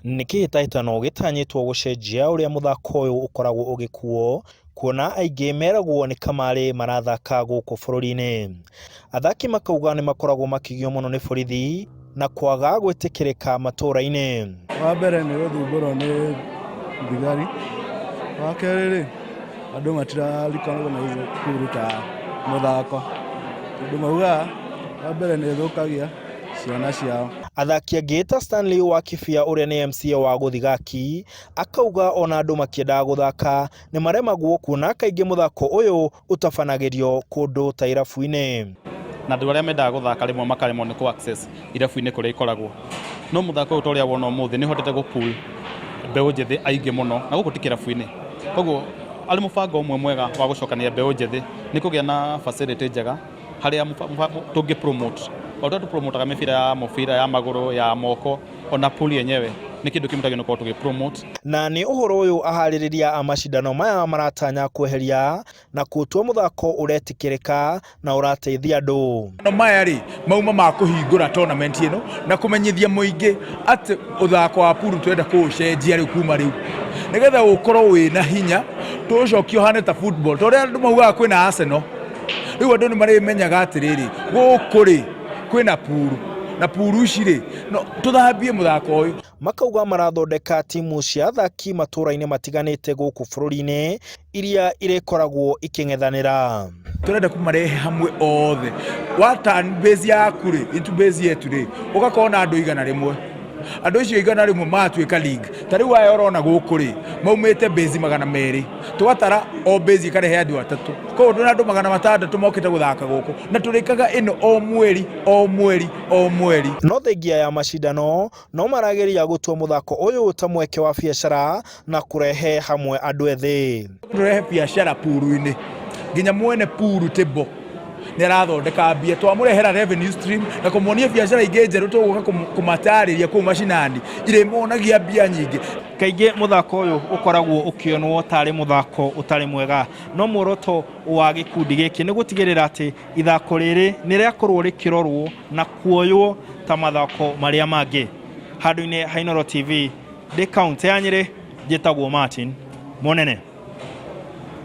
Nĩ kĩhĩtahĩtano gĩtanyĩtwo gũcenjia ũrĩa mũthako ũyũ ũkoragwo ũgĩkuo kuona aingĩ meragwo nĩ kamarĩ marathaka gũkũ bũrũri-inĩ. Athaki makauga nĩ makoragwo makĩgio mũno nĩ borithi na kwaga gwĩtĩkĩrĩka matũra-inĩ. Wa mbere nĩ gũthumbũrwo nĩ thigari, wa kerĩ rĩ, andũ matira recognize pool ta mũthako, tondũ maugaga wa mbere nĩ ĩthũkagia ciana ciao. Athaki angĩ ta Stanley wa Kibia ũrĩa nĩ MCA wa Gũthigaki akauga ona andũ makĩendaga gũthaka nĩ maremagwo kuona kaingĩ mũthako ũyũ ũtabanagĩrio kũndũ ta irabu-inĩ. Na andũ arĩa mendaga gũthaka rĩmwe makaremwo nĩ kũ access irabu-inĩ kũrĩa ikoragwo. No mũthako ũyũ ta ũrĩa wona ũmũthĩ nĩ ũhotete gũ pull mbeũ njĩthĩ aingĩ mũno na gũkũ ti kĩrabu-inĩ. Koguo arĩ mũbango ũmwe mwega wa gũcokania mbeũ njĩthĩ nĩ kũgĩa na facility njega harĩa tũngĩ promote. O ta ũrĩa tũ promote aga mĩbira ya mũbira ya magũrũ, ya moko, ona pool yenyewe nĩ kĩndũ kĩmwe twagĩrĩirwo gũkorwo tũgĩ promote. Na nĩ ũhoro ũyũ aharĩrĩria a macindano maya maratanya kweheria na kũũtua mũthako ũretĩkĩrĩka na ũrateithia andũ. No maya rĩ mauma ma kũhingũra tournament ĩno na kũmenyithia mũingĩ atĩ ũthako wa pool tũrenda kũũcenjia rĩu kuma rĩu nĩgetha ũkorwo wĩna hinya tũũcokie ũhane ta football ta ũrĩa andũ maugaga kwĩna Arsenal. Rĩu andũ nĩ marĩmenyaga atĩrĩrĩ, gũkũ rĩ kwĩna puru na puru ici rĩ no tũthambie mũthako ũyũ. Makauga marathondeka timu cia athaki matũra-inĩ matiganĩte gũkũ bũrũri-inĩ iria irĩkoragwo ikĩng'ethanĩra. Tũrenda kũmarehe hamwe othe, wa turn base yaku rĩ into base yetu rĩ, ũgakorwo na andũ 100, andũ acio 100 magatuĩka league. Ta rĩu aya ũrona gũkũ rĩ, maumĩte base 200, tũgatara o base ĩkarehe andũ atatũ, koguo twĩna andũ 600 mokĩte gũthaka gũkũ, na tũrĩkaga ĩno o mweri o mweri o mweri. No thengia ya macindano no marageria gũtua mũthako ũyũ ta mweke wa biacara na kũrehe hamwe andũ ethĩ. Tũrehe biacara puru-inĩ, nginya mwene puru table nĩ arathondeka mbia, twamũrehera revenue stream na kũmuonia biacara ingĩ njerũ tũgũka kũmatarĩria kũu macinani irĩmonagia mbia nyingĩ. Kaingĩ mũthako ũyũ ũkoragwo ũkĩonwo tarĩ mũthako ũtarĩ mwega, no muoroto wa gĩkundi gĩkĩ nĩ gũtigĩrĩra atĩ ithako rĩrĩ nĩ rĩakorwo rĩkĩrorwo na kuoywo ta mathako marĩa mangĩ. Handũ-inĩ ha Inooro TV ndĩ kaũntĩ ya Nyĩrĩ, njĩtagwo Martin Mũnene.